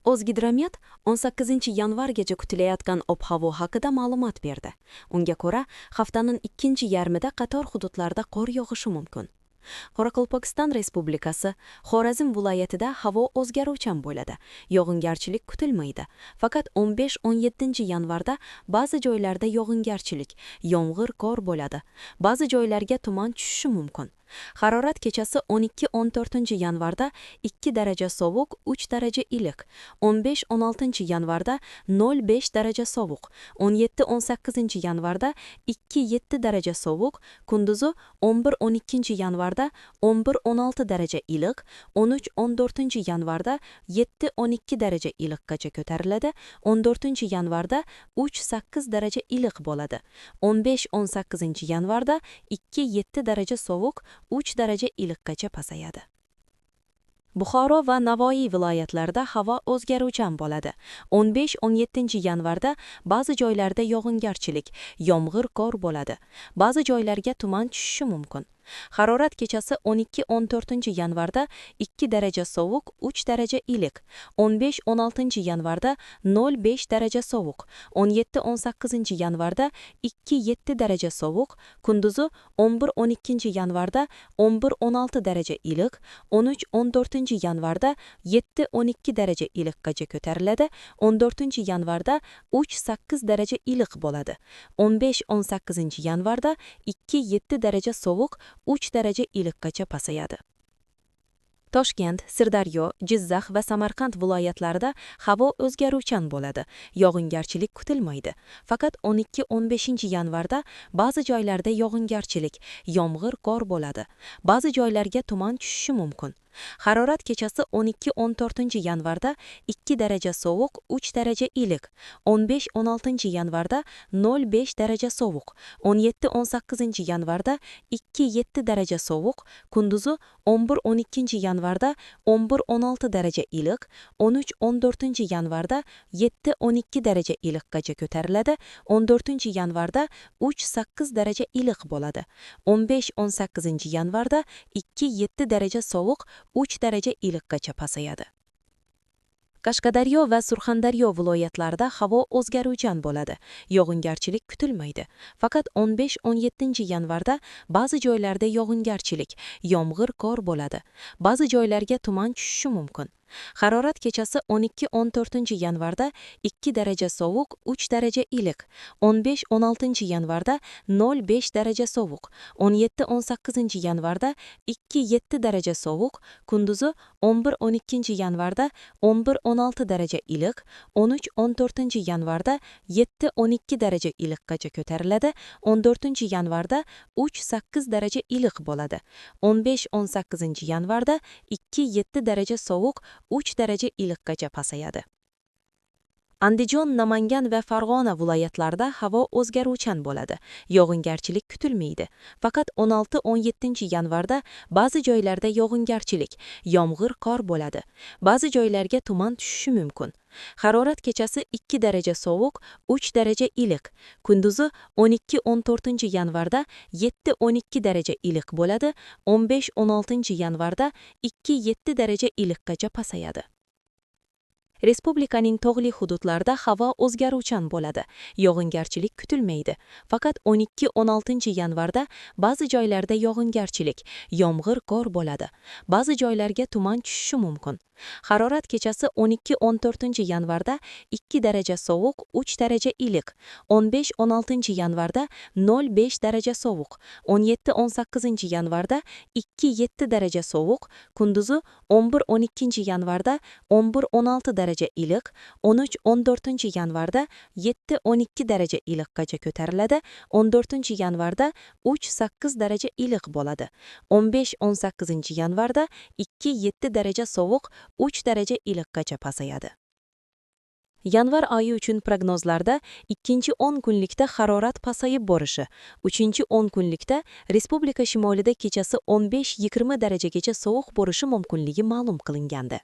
O'zgidromet 18 yanvargacha kutilayotgan ob-havo haqida ma'lumot berdi. Unga ko'ra, haftaning ikkinchi yarmida qator hududlarda qor yog'ishi mumkin. Qoraqalpog'iston Respublikasi, Xorazm viloyatida havo o'zgaruvchan bo'ladi. Yog'ingarchilik kutilmaydi. Faqat 15-17 yanvarda ba'zi joylarda yog'ingarchilik, yomg'ir, qor bo'ladi. Ba'zi joylarga tuman tushishi mumkin. Harorat kechasi 12-14 yanvarda 2 daraja sovuq, 3 daraja iliq. 15-16 yanvarda 0,5 daraja sovuq. 17-18 yanvarda 2-7 daraja sovuq, kunduzi 11-12 yanvarda 11-16 daraja iliq, 13-14 yanvarda 7-12 daraja iliqqacha ko'tariladi, 14 yanvarda 3-8 daraja iliq bo'ladi. 15-18 yanvarda 2-7 daraja sovuq, 3 daraja iliqqacha pasayadi. Buxoro va Navoiy viloyatlarida havo o'zgaruvchan bo'ladi. 15-17 yanvarda ba'zi joylarda yog'ingarchilik, yomg'ir, qor bo'ladi. Ba'zi joylarga tuman tushishi mumkin. Harorat kechasi 12-14 yanvarda 2 daraja sovuq, 3 daraja iliq. 15-16 yanvarda 0,5 daraja sovuq. 17-18 yanvarda 2-7 daraja sovuq, kunduzi 11-12 yanvarda 11-16 daraja iliq, 13-14 yanvarda 7-12 daraja iliqqacha ko'tariladi, 14 yanvarda 3-8 daraja iliq bo'ladi. 15-18 yanvarda 2-7 daraja sovuq, 3 daraja iliqqacha pasayadi. Toshkent, Sirdaryo, Jizzax va Samarqand viloyatlarida havo o'zgaruvchan bo'ladi. Yog'ingarchilik kutilmaydi. Faqat 12-15 yanvarda ba'zi joylarda yog'ingarchilik, yomg'ir, qor bo'ladi. Ba'zi joylarga tuman tushishi mumkin. Harorat kechasi 12-14 yanvarda 2 daraja sovuq, 3 daraja iliq. 15-16 yanvarda 0,5 daraja sovuq. 17-18 yanvarda 2-7 daraja sovuq, kunduzi 11-12 yanvarda 11-16 daraja iliq, 13-14 yanvarda 7-12 daraja iliqqacha ko'tariladi, 14 yanvarda 3-8 daraja iliq bo'ladi. 15-18 yanvarda 2-7 daraja sovuq, 3 daraja iliqqacha pasayadi. Qashqadaryo va Surxondaryo viloyatlarida havo o'zgaruvchan bo'ladi. Yog'ingarchilik kutilmaydi. Faqat 15-17 yanvarda ba'zi joylarda yog'ingarchilik, yomg'ir, qor bo'ladi. Ba'zi joylarga tuman tushishi mumkin. Harorat kechasi 12-14 yanvarda 2 daraja sovuq, 3 daraja iliq. 15-16 yanvarda 0,5 daraja sovuq. 17-18 yanvarda 2-7 daraja sovuq, kunduzi 11-12 yanvarda 11-16 daraja iliq, 13-14 yanvarda 7-12 daraja iliqqacha ko'tariladi, 14 yanvarda 3-8 daraja iliq bo'ladi. 15-18 yanvarda 2-7 daraja sovuq, 3 daraja iliqqacha pasayadi. Andijon, Namangan va Farg'ona viloyatlarida havo o'zgaruvchan bo'ladi. Yog'ingarchilik kutilmaydi. Faqat 16-17 yanvarda ba'zi joylarda yog'ingarchilik, yomg'ir, qor bo'ladi. Ba'zi joylarga tuman tushishi mumkin. Harorat kechasi 2 daraja sovuq, 3 daraja iliq. Kunduzi 12-14 yanvarda 7-12 daraja iliq bo'ladi, 15-16 yanvarda 2-7 daraja iliqqacha pasayadi. Respublikaning tog'li hududlarida havo o'zgaruvchan bo'ladi. Yog'ingarchilik kutilmaydi. Faqat 12-16 yanvarda ba'zi joylarda yog'ingarchilik, yomg'ir, qor bo'ladi. Ba'zi joylarga tuman tushishi mumkin. Harorat kechasi 12-14 yanvarda 2 daraja sovuq, 3 daraja iliq. 15-16 yanvarda 0,5 daraja sovuq. 17-18 yanvarda 2-7 daraja sovuq, kunduzi 11-12 yanvarda 11-16 daraja iliq, 13-14 yanvarda 7-12 daraja iliqqacha ko'tariladi, 14 yanvarda 3-8 daraja iliq bo'ladi. 15-18 yanvarda 2-7 daraja sovuq, 3 daraja iliqqacha pasayadi. Yanvar oyi uchun prognozlarda ikkinchi 10 kunlikda harorat pasayib borishi, uchinchi 10 kunlikda respublika shimolida kechasi 15-20 darajagacha sovuq bo'lishi mumkinligi ma'lum qilingandi.